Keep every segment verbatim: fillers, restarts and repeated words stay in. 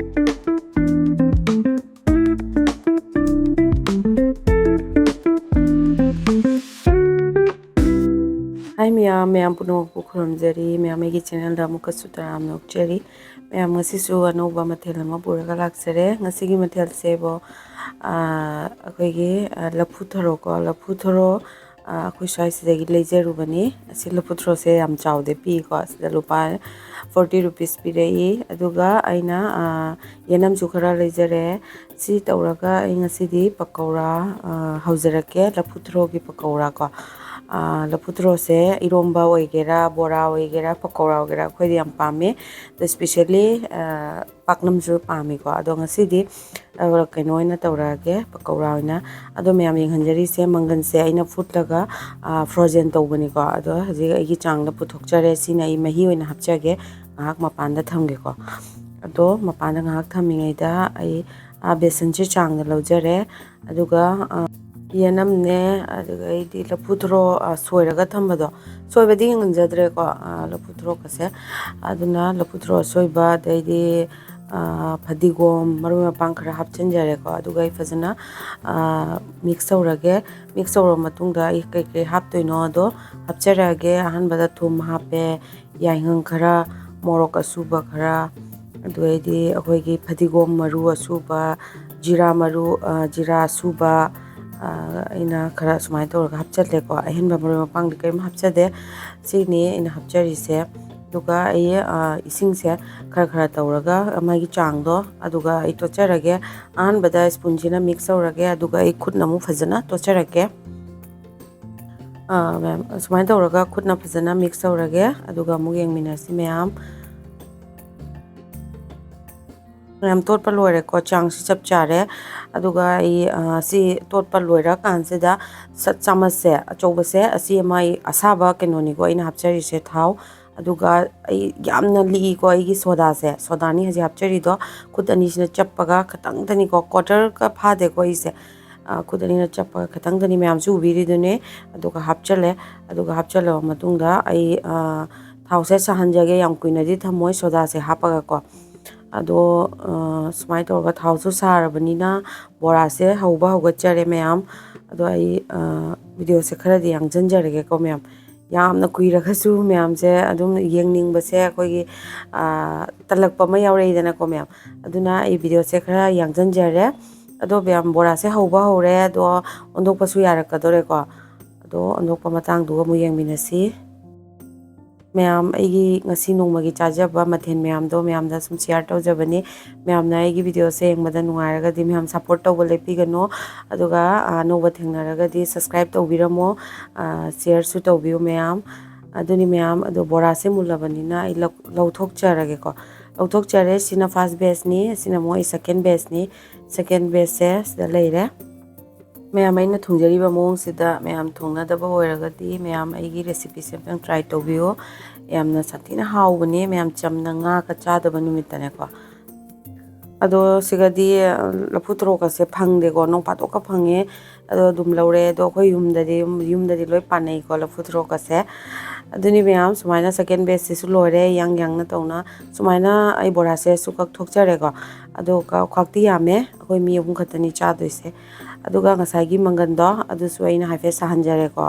ꯍꯥꯏ ꯃꯌꯥꯝ, ꯃꯌꯥꯝ ꯄꯨꯝꯅꯃꯛꯄꯨ ꯈꯨꯔꯨꯝꯖꯔꯤ꯫ ꯃꯌꯥꯝ ꯑꯩꯒꯤ channelꯗ ꯑꯃꯨꯛꯀꯁꯨ ꯇꯔꯥꯝꯅ ꯑꯣꯛꯆꯔꯤ꯫ ꯃꯌꯥꯝ, ꯉꯁꯤꯁꯨ ꯑꯅꯧꯕ ꯃꯊꯦꯜ ꯑꯃ ꯄꯨꯔꯒ ꯂꯥꯛꯆꯔꯦ꯫ ꯉꯁꯤꯒꯤ ꯃꯊꯦꯜꯁꯦꯕꯣ, ꯑꯥ, ꯑꯩꯈꯣꯏꯒꯤ, ꯑꯥ, ꯂꯐꯨ ꯊꯔꯣ ꯀꯣ, ꯂꯐꯨ ꯊꯔꯣ, ꯑꯥ, ꯑꯩꯈꯣꯏ ꯁ꯭ꯋꯥꯏꯁꯤꯗꯒꯤ ꯂꯩꯖꯔꯨꯕꯅꯤ꯫ ꯑꯁꯤ ꯂꯐꯨ ꯊꯔꯣꯁꯦ ꯌꯥꯝ ꯆꯥꯎꯗꯦ, ꯄꯤꯀꯣ꯫ ꯁꯤꯗ ꯂꯨꯄꯥ forty rupees ꯄꯤꯔꯛꯏ꯫ ꯑꯗꯨꯒ ꯑꯩꯅ, ꯑꯥ, ꯌꯦꯅꯝꯁꯨ ꯈꯔ ꯂꯩꯖꯔꯦ꯫ ꯁꯤ ꯇꯧꯔꯒ ꯑꯩ ꯉꯁꯤꯗꯤ ꯄꯀꯧꯔꯥ, ꯑꯥ, ꯍꯧꯖꯔꯛꯀꯦ, ꯂꯐꯨ ꯊꯔꯣꯒꯤ ꯄꯀꯧꯔꯥ ꯀꯣ꯫ ꯑꯥ, ꯂꯐꯨ ꯊꯔꯣꯁꯦ ꯏꯔꯣꯝꯕ ꯑꯣꯏꯒꯦꯔꯥ, ꯕꯣꯔꯥ ꯑꯣꯏꯒꯦꯔꯥ, ꯄꯀꯧꯔꯥ ꯑꯣꯏꯒꯦꯔꯥ, ꯑꯩꯈꯣꯏꯗꯤ ꯌꯥꯝ ꯄꯥꯝꯃꯦ꯫ ꯑꯗꯣ especially, ꯑꯥ, ꯄꯥꯛꯅꯝꯁꯨ ꯄꯥꯝꯃꯤꯀꯣ꯫ ꯑꯗꯣ ꯉꯁꯤꯗꯤ, ꯑꯥ, ꯀꯩꯅꯣ ꯑꯣꯏꯅ ꯇꯧꯔꯛꯑꯒꯦ, ꯄꯀꯧꯔꯥ ꯑꯣꯏꯅ꯫ ꯑꯗꯣ ꯃꯌꯥꯝ ꯌꯦꯡꯍꯟꯖꯔꯤꯁꯦ ꯃꯪꯒꯟꯁꯦ ꯑꯩꯅ ꯐꯨꯠꯂꯒ, ꯑꯥ, frozen ꯇꯧꯕꯅꯤꯀꯣ꯫ ꯑꯗꯣ ꯍꯧꯖꯤꯛ ꯑꯩꯒꯤ ꯆꯥꯡꯗ ꯄꯨꯊꯣꯛꯆꯔꯦ꯫ ꯁꯤꯅ ꯑꯩ ꯃꯍꯤ ꯑꯣꯏꯅ ꯍꯥꯞꯆꯒꯦ꯫ ꯉꯥꯏꯍꯥꯛ ꯃꯄꯥꯟꯗ ꯊꯝꯒꯦꯀꯣ꯫ ꯑꯗꯣ ꯃꯄꯥꯟꯗ ꯉꯥꯏꯍꯥꯛ ꯊꯝꯃꯤꯉꯩꯗ ꯑꯩ, ꯑꯥ, ꯕꯦꯁꯟꯁꯦ ꯆꯥꯡꯗ ꯂꯧꯖꯔꯦ꯫ ꯑꯗꯨꯒ, ꯑꯥ, ꯌꯦꯅꯝꯅꯦ, ꯑꯗꯨꯒ ꯑꯩꯗꯤ ꯂꯐꯨ ꯊꯔꯣ, ꯑꯥ, ꯁꯣꯏꯔꯒ ꯊꯝꯕꯗꯣ, ꯁꯣꯏꯕꯗꯤ ꯉꯝꯖꯗ꯭ꯔꯦꯀꯣ, ꯑꯥ, ꯂꯐꯨ ꯊꯔꯣꯒꯁꯦ꯫ ꯑꯗꯨꯅ ꯂꯐꯨ ꯊꯔꯣ ꯑꯁꯣꯏꯕ, ꯑꯗꯩꯗꯤ, ꯑꯥ, ꯐꯗꯤꯒꯣꯝ, ꯃꯔꯣꯏ ꯃꯄꯥꯡ ꯈꯔ ꯍꯥꯞꯆꯤꯟꯖꯔꯦꯀꯣ꯫ ꯑꯗꯨꯒ ꯑꯩ ꯐꯖꯅ, ꯑꯥ, mix ꯇꯧꯔꯒꯦ꯫ Mix ꯇꯧꯔꯕ ꯃꯇꯨꯡꯗ ꯑꯩ ꯀꯩꯀꯩ ꯍꯥꯞꯇꯣꯏꯅꯣꯗꯣ ꯍꯥꯞꯆꯔꯛꯑꯒꯦ꯫ ꯑꯍꯥꯟꯕꯗ ꯊꯨꯝ ꯍꯥꯞꯄꯦ, ꯌꯥꯏꯉꯪ ꯈꯔ, ꯃꯣꯔꯣꯛ ꯑꯁꯨꯕ ꯈꯔ, ꯑꯗꯨꯗꯩꯗꯤ ꯑꯩꯈꯣꯏꯒꯤ ꯐꯗꯤꯒꯣꯝ ꯃꯔꯨ ꯑꯁꯨꯕ, ꯖꯤꯔꯥ ꯃꯔꯨ, ꯑ, ꯖꯤꯔꯥ ꯑꯁꯨꯕ, ꯑ, ꯑꯩꯅ ꯈꯔ ꯁꯨꯃꯥꯏꯅ ꯇꯧꯔꯒ ꯍꯥꯞꯆꯜꯂꯦꯀꯣ꯫ ꯑꯍꯦꯟꯕ ꯃꯔꯣꯏ ꯃꯄꯥꯡꯗꯤ ꯀꯔꯤꯝ ꯍꯥꯞꯆꯗꯦ꯫ ꯁꯤꯅꯤ ꯑꯩꯅ ꯍꯥꯞꯆꯔꯤꯁꯦ꯫ ꯑꯗꯨꯒ ꯑꯩ, ꯑ, ꯏꯁꯤꯡꯁꯦ ꯈꯔ ꯈꯔ ꯇꯧꯔꯒ ꯃꯥꯒꯤ ꯆꯥꯡꯗꯣ, ꯑꯗꯨꯒ ꯑꯩ ꯇꯣꯠꯆꯔꯒꯦ꯫ ꯑꯍꯥꯟꯕꯗ spoonꯁꯤꯅ mix ꯇꯧꯔꯒꯦ, ꯑꯗꯨꯒ ꯑꯩ ꯈꯨꯠꯅ ꯑꯃꯨꯛ ꯐꯖꯅ ꯇꯣꯠꯆꯔꯛꯀꯦ꯫ ꯑꯥ, ꯃꯌꯥꯝ, ꯁꯨꯃꯥꯏꯅ ꯇꯧꯔꯒ ꯈꯨꯠꯅ ꯐꯖꯅ mix ꯇꯧꯔꯒꯦ, ꯑꯗꯨꯒ ꯑꯃꯨꯛ ꯌꯦꯡꯃꯤꯟꯅꯁꯤ ꯃꯌꯥꯝ꯫ ꯃꯌꯥꯝ ꯇꯣꯠꯄ ꯂꯣꯏꯔꯦꯀꯣ, ꯆꯥꯡꯁꯤ ꯆꯞ ꯆꯥꯔꯦ꯫ ꯑꯗꯨꯒ ꯑꯩ, ꯑꯥ, ꯁꯤ ꯇꯣꯠꯄ ꯂꯣꯏꯔꯀꯥꯟꯁꯤꯗ ꯁꯠ ꯆꯥꯃꯁꯁꯦ, ꯑꯆꯧꯕꯁꯦ, ꯑꯁꯤ ꯑꯃ ꯑꯩ ꯑꯁꯥꯕ ꯀꯩꯅꯣꯅꯤꯀꯣ ꯑꯩꯅ ꯍꯥꯞꯆꯔꯤꯁꯦ, ꯊꯥꯎ꯫ ꯑꯗꯨꯒ ꯑꯩ ꯌꯥꯝꯅ ꯂꯤꯛꯏꯀꯣ ꯑꯩꯒꯤ ꯁꯣꯗꯥꯁꯦ, ꯁꯣꯗꯥꯅꯤ ꯍꯧꯖꯤꯛ ꯍꯥꯞꯆꯔꯤꯗꯣ꯫ ꯈꯨꯠ ꯑꯅꯤꯁꯤꯅ ꯆꯞꯄꯒ ꯈꯇꯪꯗꯅꯤꯀꯣ, quarterꯒ ꯐꯥꯗꯦꯀꯣ ꯑꯩꯁꯦ꯫ ꯑ, ꯈꯨꯠ ꯑꯅꯤꯅ ꯆꯞꯄꯒ ꯈꯇꯪꯗꯅꯤ, ꯃꯌꯥꯝꯁꯨ ꯎꯕꯤꯔꯤꯗꯨꯅꯤ꯫ ꯑꯗꯨꯒ ꯍꯥꯞꯆꯜꯂꯦ꯫ ꯑꯗꯨꯒ ꯍꯥꯞꯆꯜꯂꯕ ꯃꯇꯨꯡꯗ ꯑꯩ, ꯑ, ꯊꯥꯎꯁꯦ ꯁꯥꯍꯟꯖꯒꯦ, ꯌꯥꯝ ꯀꯨꯏꯅꯗꯤ ꯊꯝꯃꯣꯏ ꯁꯣꯗꯥꯁꯦ ꯍꯥꯞꯄꯒꯀꯣ꯫ ꯑꯗꯣ ꯁꯨꯃꯥꯏꯅ ꯇꯧꯔꯒ ꯊꯥꯎꯁꯨ ꯁꯥꯔꯕꯅꯤꯅ ꯕꯣꯔꯥꯁꯦ ꯍꯧꯕ ꯍꯧꯒꯠꯆꯔꯦ ꯃꯌꯥꯝ꯫ ꯑꯗꯣ ꯑꯩ ꯚꯤꯗꯤꯑꯣꯁꯦ ꯈꯔꯗꯤ ꯌꯥꯡꯁꯤꯟꯖꯔꯒꯦꯀꯣ ꯃꯌꯥꯝ꯫ ꯌꯥꯝꯅ ꯀꯨꯏꯔꯒꯁꯨ ꯃꯌꯥꯝꯁꯦ ꯑꯗꯨꯝ ꯌꯦꯡꯅꯤꯡꯕꯁꯦ ꯑꯩꯈꯣꯏꯒꯤ ꯇꯜꯂꯛꯄ ꯑꯃ ꯌꯥꯎꯔꯛꯏꯗꯅꯀꯣ ꯃꯌꯥꯝ꯫ ꯑꯗꯨꯅ ꯑꯩ ꯚꯤꯗꯤꯑꯣꯁꯦ ꯈꯔ ꯌꯥꯡꯁꯤꯟꯖꯔꯦ꯫ ꯑꯗꯣ ꯃꯌꯥꯝ, ꯕꯣꯔꯥꯁꯦ ꯍꯧꯕ ꯍꯧꯔꯦ꯫ ꯑꯗꯣ ꯑꯣꯟꯊꯣꯛꯄꯁꯨ ꯌꯥꯔꯛꯀꯗꯧꯔꯦꯀꯣ꯫ ꯑꯗꯣ ꯑꯣꯟꯊꯣꯛꯄ ꯃꯇꯥꯡꯗꯨꯒ ꯑꯃꯨꯛ ꯌꯦꯡꯃꯤꯟꯅꯁꯤ꯫ ꯃꯌꯥꯝ, ꯑꯩꯒꯤ ꯉꯁꯤ ꯅꯣꯡꯃꯒꯤ ꯆꯥꯖꯕ ꯃꯊꯦꯜ ꯃꯌꯥꯝꯗꯣ ꯃꯌꯥꯝꯗ ꯁꯨꯝ ꯁꯤꯌꯥꯔ ꯇꯧꯖꯕꯅꯤ꯫ ꯃꯌꯥꯝꯅ ꯑꯩꯒꯤ ꯚꯤꯗꯤꯑꯣꯁꯦ ꯌꯦꯡꯕꯗ ꯅꯨꯡꯉꯥꯏꯔꯒꯗꯤ ꯃꯌꯥꯝ ꯁꯞꯄꯣꯔꯠ ꯇꯧꯕ ꯂꯦꯞꯄꯤꯒꯅꯨ꯫ ꯑꯗꯨꯒ ꯑꯅꯧꯕ ꯊꯦꯡꯅꯔꯒꯗꯤ ꯁꯕꯁꯀ꯭ꯔꯥꯏꯕ ꯇꯧꯕꯤꯔꯝꯃꯣ꯫ ꯁꯤꯌꯥꯔꯁꯨ ꯇꯧꯕꯤꯌꯨ ꯃꯌꯥꯝ꯫ ꯑꯗꯨꯅꯤ ꯃꯌꯥꯝ꯫ ꯑꯗꯣ ꯕꯣꯔꯥꯁꯦ ꯃꯨꯜꯂꯕꯅꯤꯅ ꯑꯩ ꯂꯧꯊꯣꯛꯆꯔꯒꯦꯀꯣ꯫ ꯂꯧꯊꯣꯛꯆꯔꯦ꯫ ꯁꯤꯅ ꯐꯥꯔꯁ ꯕꯦꯁꯅꯤ꯫ ꯁꯤꯅ ꯑꯃꯨꯛ ꯑꯩ ꯁꯦꯀꯦꯟ ꯕꯦꯁꯅꯤ꯫ ꯁꯦꯀꯦꯟ ꯕꯦꯁꯁꯦ ꯁꯤꯗ ꯂꯩꯔꯦ꯫ ꯃꯌꯥꯝ, ꯑꯩꯅ ꯊꯣꯡꯖꯔꯤꯕ ꯃꯑꯣꯡꯁꯤꯗ ꯃꯌꯥꯝ ꯊꯣꯡꯅꯗꯕ ꯑꯣꯏꯔꯒꯗꯤ ꯃꯌꯥꯝ ꯑꯩꯒꯤ ꯔꯦꯁꯤꯄꯤꯁꯦ ꯑꯝꯇꯪ ꯇ꯭ꯔꯥꯏ ꯇꯧꯕꯤꯌꯨ꯫ ꯌꯥꯝꯅ ꯁꯥꯊꯤꯅ ꯍꯥꯎꯕꯅꯦ ꯃꯌꯥꯝ, ꯆꯝꯅ ꯉꯥꯒ ꯆꯥꯗꯕ ꯅꯨꯃꯤꯠꯇꯅꯦꯀꯣ꯫ ꯑꯗꯣ ꯁꯤꯒꯗꯤ ꯂꯐꯨ ꯊꯔꯣꯀꯁꯦ ꯐꯪꯗꯦꯀꯣ, ꯅꯣꯡ ꯐꯥꯗꯣꯛꯀ ꯐꯪꯉꯦ꯫ ꯑꯗꯣ ꯑꯗꯨꯝ ꯂꯧꯔꯦ꯫ ꯑꯗꯣ ꯑꯩꯈꯣꯏ ꯌꯨꯝꯗꯗꯤ, ꯌꯨꯝꯗꯗꯤ ꯂꯣꯏ ꯄꯥꯟꯅꯩꯀꯣ ꯂꯐꯨ ꯊꯔꯣꯀꯁꯦ꯫ ꯑꯗꯨꯅꯤ ꯃꯌꯥꯝ, ꯁꯨꯃꯥꯏꯅ ꯁꯦꯀꯦꯟ ꯕꯦꯁꯁꯤꯁꯨ ꯂꯣꯏꯔꯦ꯫ ꯌꯥꯡ ꯌꯥꯡꯅ ꯇꯧꯅ ꯁꯨꯃꯥꯏꯅ ꯑꯩ ꯕꯣꯔꯥꯁꯦ ꯁꯨ ꯀꯛꯊꯣꯛꯆꯔꯦꯀꯣ꯫ ꯑꯗꯣ ꯈ꯭ꯋꯥꯛꯇꯤ ꯌꯥꯝꯃꯦ, ꯑꯩꯈꯣꯏ ꯃꯤ ꯑꯍꯨꯝ ꯈꯛꯇꯅꯤ ꯆꯥꯗꯣꯏꯁꯦ꯫ ꯑꯗꯨꯒ ꯉꯁꯥꯏꯒꯤ ꯃꯪꯒꯟꯗꯣ ꯑꯗꯨꯁꯨ ꯑꯩꯅ ꯍꯥꯏꯐꯦꯠ ꯁꯥꯍꯟꯖꯔꯦꯀꯣ꯫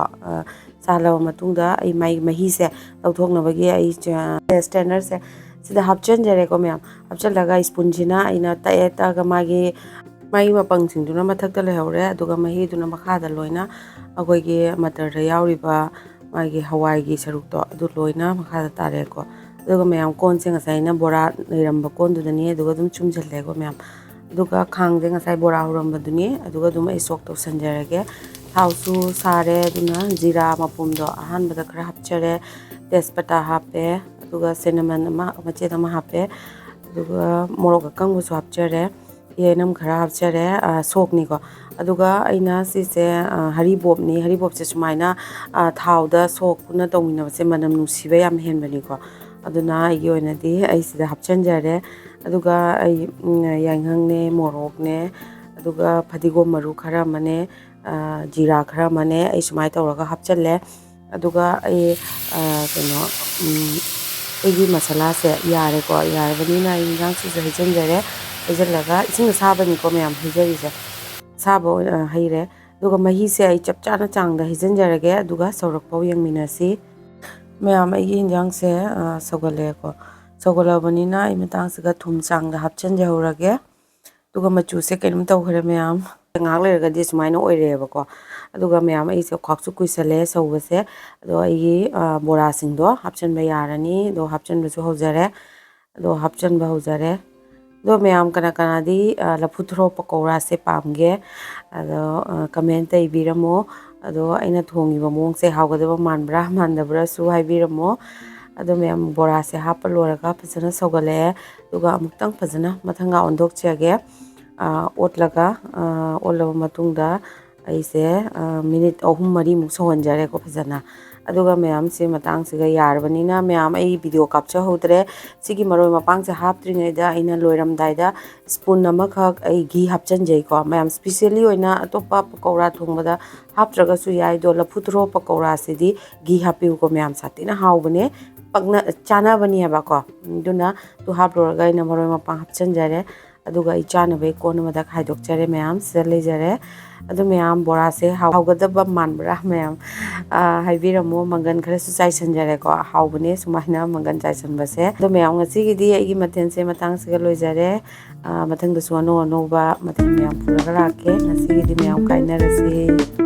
ꯁꯥꯍꯜꯂꯕ ꯃꯇꯨꯡꯗ ꯑꯩ ꯃꯥꯏ ꯃꯍꯤꯁꯦ ꯂꯧꯊꯣꯛꯅꯕꯒꯤ ꯑꯩ ꯁ꯭ꯇ꯭ꯔꯦꯅꯔꯁꯦ ꯁꯤꯗ ꯍꯥꯞꯆꯤꯟꯖꯔꯦꯀꯣ ꯃꯌꯥꯝ꯫ ꯍꯥꯞꯆꯤꯜꯂꯒ ꯁ꯭ꯄꯨꯟꯁꯤꯅ ꯑꯩꯅ ꯇꯛꯑꯦ꯫ ꯇꯛꯑꯒ ꯃꯥꯒꯤ, ꯃꯥꯒꯤ ꯃꯄꯪꯁꯤꯡꯗꯨꯅ ꯃꯊꯛꯇ ꯂꯩꯍꯧꯔꯦ꯫ ꯑꯗꯨꯒ ꯃꯍꯤꯗꯨꯅ ꯃꯈꯥꯗ ꯂꯣꯏꯅ ꯑꯩꯈꯣꯏꯒꯤ ꯃꯇꯔꯗ ꯌꯥꯎꯔꯤꯕ ꯃꯥꯒꯤ ꯍꯋꯥꯏꯒꯤ ꯁꯔꯨꯛꯇꯣ ꯑꯗꯨ ꯂꯣꯏꯅ ꯃꯈꯥꯗ ꯇꯥꯔꯦꯀꯣ꯫ ꯑꯗꯨꯒ ꯃꯌꯥꯝ, ꯀꯣꯟꯁꯦ ꯉꯁꯥꯏ ꯑꯩꯅ ꯕꯣꯔꯥ ꯂꯩꯔꯝꯕ ꯀꯣꯟꯗꯨꯗꯅꯤ꯫ ꯑꯗꯨꯒ ꯑꯗꯨꯝ ꯆꯨꯝꯁꯤꯜꯂꯦꯀꯣ ꯃꯌꯥꯝ꯫ ꯑꯗꯨꯒ ꯈꯥꯡꯁꯦ ꯉꯁꯥꯏ ꯕꯣꯔꯥ ꯍꯧꯔꯝꯕꯗꯨꯅꯤ꯫ ꯑꯗꯨꯒ ꯑꯗꯨꯝ ꯑꯩ ꯁꯣꯛ ꯇꯧꯁꯟꯖꯔꯒꯦ꯫ ꯊꯥꯎꯁꯨ ꯁꯥꯔꯦ꯫ ꯑꯗꯨꯅ ꯖꯤꯔꯥ ꯃꯄꯨꯝꯗꯣ ꯑꯍꯥꯟꯕꯗ ꯈꯔ ꯍꯥꯞꯆꯔꯦ꯫ ꯇꯦꯖꯄꯇꯥ ꯍꯥꯞꯄꯦ꯫ ꯑꯗꯨꯒ ꯁꯦꯅꯃꯟ ꯑꯃ, ꯃꯆꯦꯠ ꯑꯃ ꯍꯥꯞꯄꯦ꯫ ꯑꯗꯨꯒ ꯃꯣꯔꯣꯛ ꯑꯀꯪꯕꯁꯨ ꯍꯥꯞꯆꯔꯦ꯫ ꯌꯦꯅꯝ ꯈꯔ ꯍꯥꯞꯆꯔꯦ꯫ ꯁꯣꯛꯅꯤꯀꯣ꯫ ꯑꯗꯨꯒ ꯑꯩꯅ ꯁꯤꯁꯦ ꯍꯔꯤꯕꯣꯞꯅꯤ꯫ ꯍꯔꯤꯕꯣꯞꯁꯦ ꯁꯨꯃꯥꯏꯅ ꯊꯥꯎꯗ ꯁꯣꯛ ꯄꯨꯟꯅ ꯇꯧꯃꯤꯟꯅꯕꯁꯦ ꯃꯅꯝ ꯅꯨꯡꯁꯤꯕ ꯌꯥꯝ ꯍꯦꯟꯕꯅꯤꯀꯣ꯫ ꯑꯗꯨꯅ ꯑꯩꯒꯤ ꯑꯣꯏꯅꯗꯤ ꯑꯩ ꯁꯤꯗ ꯍꯥꯞꯆꯤꯟꯖꯔꯦ꯫ ꯑꯗꯨꯒ ꯑꯩ ꯌꯥꯏꯉꯪꯅꯦ, ꯃꯣꯔꯣꯛꯅꯦ, ꯑꯗꯨꯒ ꯐꯗꯤꯒꯣꯝ ꯃꯔꯨ ꯈꯔ ꯑꯃꯅꯦ, ꯖꯤꯔꯥ ꯈꯔ ꯑꯃꯅꯦ, ꯑꯩ ꯁꯨꯃꯥꯏꯅ ꯇꯧꯔꯒ ꯍꯥꯞꯆꯤꯜꯂꯦ꯫ ꯑꯗꯨꯒ ꯑꯩ ꯀꯩꯅꯣ, ꯑꯩꯒꯤ ꯃꯁꯥꯂꯥꯁꯦ ꯌꯥꯔꯦꯀꯣ꯫ ꯌꯥꯔꯕꯅꯤꯅ ꯑꯩ ꯏꯟꯖꯥꯡꯁꯤꯁꯨ ꯍꯩꯖꯤꯟꯖꯔꯦ꯫ ꯍꯩꯖꯤꯜꯂꯒ ꯏꯁꯤꯡ ꯑꯁꯥꯕꯅꯤꯀꯣ ꯃꯌꯥꯝ ꯍꯩꯖꯔꯤꯁꯦ, ꯑꯁꯥꯕ ꯑꯣꯏꯅ ꯍꯩꯔꯦ꯫ ꯑꯗꯨꯒ ꯃꯍꯤꯁꯦ ꯑꯩ ꯆꯞ ꯆꯥꯅ ꯆꯥꯡꯗ ꯍꯩꯖꯤꯟꯖꯔꯒꯦ, ꯑꯗꯨꯒ ꯁꯧꯔꯛꯐꯥꯎ ꯌꯦꯡꯃꯤꯟꯅꯁꯤ꯫ ꯃꯌꯥꯝ, ꯑꯩꯒꯤ ꯏꯟꯖꯥꯡꯁꯦ ꯁꯧꯒꯠꯂꯛꯑꯦꯀꯣ꯫ ꯁꯧꯒꯠꯂꯛꯑꯕꯅꯤꯅ ꯑꯩ ꯃꯇꯥꯡꯁꯤꯒ ꯊꯨꯝ ꯆꯥꯡꯗ ꯍꯥꯞꯆꯤꯟꯖꯍꯧꯔꯒꯦ꯫ ꯑꯗꯨꯒ ꯃꯆꯨꯁꯦ ꯀꯩꯅꯣꯝ ꯇꯧꯈ꯭ꯔꯦ ꯃꯌꯥꯝ꯫ ꯉꯥꯏꯍꯥꯛ ꯂꯩꯔꯒꯗꯤ ꯁꯨꯃꯥꯏꯅ ꯑꯣꯏꯔꯛꯑꯦꯕꯀꯣ꯫ ꯑꯗꯨꯒ ꯃꯌꯥꯝ, ꯑꯩꯁꯦ ꯈ꯭ꯋꯥꯛꯁꯨ ꯀꯨꯏꯁꯜꯂꯦ ꯁꯧꯕꯁꯦ꯫ ꯑꯗꯣ ꯑꯩꯒꯤ ꯕꯣꯔꯥꯁꯤꯡꯗꯣ ꯍꯥꯞꯆꯤꯟꯕ ꯌꯥꯔꯅꯤ꯫ ꯑꯗꯣ ꯍꯥꯞꯆꯤꯟꯕꯁꯨ ꯍꯧꯖꯔꯦ꯫ ꯑꯗꯣ ꯍꯥꯞꯆꯤꯟꯕ ꯍꯧꯖꯔꯦ꯫ ꯑꯗꯣ ꯃꯌꯥꯝ, ꯀꯅꯥ ꯀꯅꯥꯗꯤ ꯂꯐꯨ ꯊꯔꯣ ꯄꯀꯧꯔꯥꯁꯦ ꯄꯥꯝꯒꯦ? ꯑꯗꯣ ꯀꯃꯦꯟꯇ ꯏꯕꯤꯔꯝꯃꯣ꯫ ꯑꯗꯣ ꯑꯩꯅ ꯊꯣꯡꯉꯤꯕ ꯃꯑꯣꯡꯁꯦ ꯍꯥꯎꯒꯗꯕ ꯃꯥꯟꯕ꯭ꯔꯥ ꯃꯥꯟꯗꯕ꯭ꯔꯥꯁꯨ ꯍꯥꯏꯕꯤꯔꯝꯃꯣ꯫ ꯑꯗꯣ ꯃꯌꯥꯝ, ꯕꯣꯔꯥꯁꯦ ꯍꯥꯞꯄ ꯂꯣꯏꯔꯒ ꯐꯖꯅ ꯁꯧꯒꯠꯂꯛꯑꯦ꯫ ꯑꯗꯨꯒ ꯑꯃꯨꯛꯇꯪ ꯐꯖꯅ ꯃꯊꯪꯒ ꯑꯣꯟꯊꯣꯛꯆꯒꯦ꯫ ꯑꯣꯠꯂꯒ, ꯑꯣꯠꯂꯕ ꯃꯇꯨꯡꯗ ꯑꯩꯁꯦ ꯃꯤꯅꯤꯠ ꯑꯍꯨꯝ ꯃꯔꯤꯃꯨꯛ ꯁꯧꯍꯟꯖꯔꯦꯀꯣ ꯐꯖꯅ꯫ ꯑꯗꯨꯒ ꯃꯌꯥꯝꯁꯦ, ꯃꯇꯥꯡꯁꯤꯒ ꯌꯥꯔꯕꯅꯤꯅ, ꯃꯌꯥꯝ, ꯑꯩ ꯚꯤꯗꯤꯑꯣ ꯀꯥꯞꯆꯍꯧꯗ꯭ꯔꯦ꯫ ꯁꯤꯒꯤ ꯃꯔꯣꯏ ꯃꯄꯥꯡꯁꯦ ꯍꯥꯞꯇ꯭ꯔꯤꯉꯩꯗ ꯑꯩꯅ ꯂꯣꯏꯔꯝꯗꯥꯏꯗ ꯁ꯭ꯄꯨꯟ ꯑꯃꯈꯛ ꯑꯩ ꯘꯤ ꯍꯥꯞꯆꯤꯟꯖꯩꯀꯣ ꯃꯌꯥꯝ꯫ ꯁ꯭ꯄꯤꯁꯦꯜꯂꯤ ꯑꯣꯏꯅ ꯑꯇꯣꯞꯄ ꯄꯀꯧꯔꯥ ꯊꯣꯡꯕꯗ ꯍꯥꯞꯇ꯭ꯔꯒꯁꯨ ꯌꯥꯏ, ꯑꯗꯣ ꯂꯐꯨ ꯊꯔꯣ ꯄꯀꯧꯔꯥꯁꯤꯗꯤ ꯘꯤ ꯍꯥꯞꯄꯤꯌꯨꯀꯣ ꯃꯌꯥꯝ, ꯁꯥꯊꯤꯅ ꯍꯥꯎꯕꯅꯦ꯫ ꯄꯛꯅ ꯆꯥꯅꯕꯅꯦꯕꯀꯣ꯫ ꯑꯗꯨꯅ ꯑꯗꯨ ꯍꯥꯞꯂꯨꯔꯒ ꯑꯩꯅ ꯃꯔꯣꯏ ꯃꯄꯥꯡ ꯍꯥꯞꯆꯤꯟꯖꯔꯦ꯫ ꯑꯗꯨꯒ ꯑꯩ ꯆꯥꯅꯕꯒꯤ ꯀꯣꯟ ꯑꯃꯗ ꯈꯥꯏꯗꯣꯛꯆꯔꯦ ꯃꯌꯥꯝ, ꯁꯤꯗ ꯂꯩꯖꯔꯦ꯫ ꯑꯗꯨ ꯃꯌꯥꯝ, ꯕꯣꯔꯥꯁꯦ ꯍꯥꯎꯒꯗꯕ ꯃꯥꯟꯕ꯭ꯔꯥ ꯃꯌꯥꯝ? ꯑꯥ, ꯍꯥꯏꯕꯤꯔꯝꯃꯣ꯫ ꯃꯪꯒꯟ ꯈꯔꯁꯨ ꯆꯥꯏꯁꯟꯖꯔꯦꯀꯣ꯫ ꯍꯥꯎꯕꯅꯦ ꯁꯨꯃꯥꯏꯅ ꯃꯪꯒꯟ ꯆꯥꯏꯁꯟꯕꯁꯦ꯫ ꯑꯗꯣ ꯃꯌꯥꯝ, ꯉꯁꯤꯒꯤꯗꯤ ꯑꯩꯒꯤ ꯃꯊꯦꯜꯁꯦ ꯃꯇꯥꯡꯁꯤꯒ ꯂꯣꯏꯖꯔꯦ꯫ ꯑꯥ, ꯃꯊꯪꯗꯁꯨ ꯑꯅꯧ ꯑꯅꯧꯕ ꯃꯊꯦꯜ ꯃꯌꯥꯝ ꯄꯨꯔꯒ ꯂꯥꯛꯀꯦ꯫ ꯉꯁꯤꯒꯤꯗꯤ ꯃꯌꯥꯝ, ꯀꯥꯏꯅꯔꯁꯤ꯫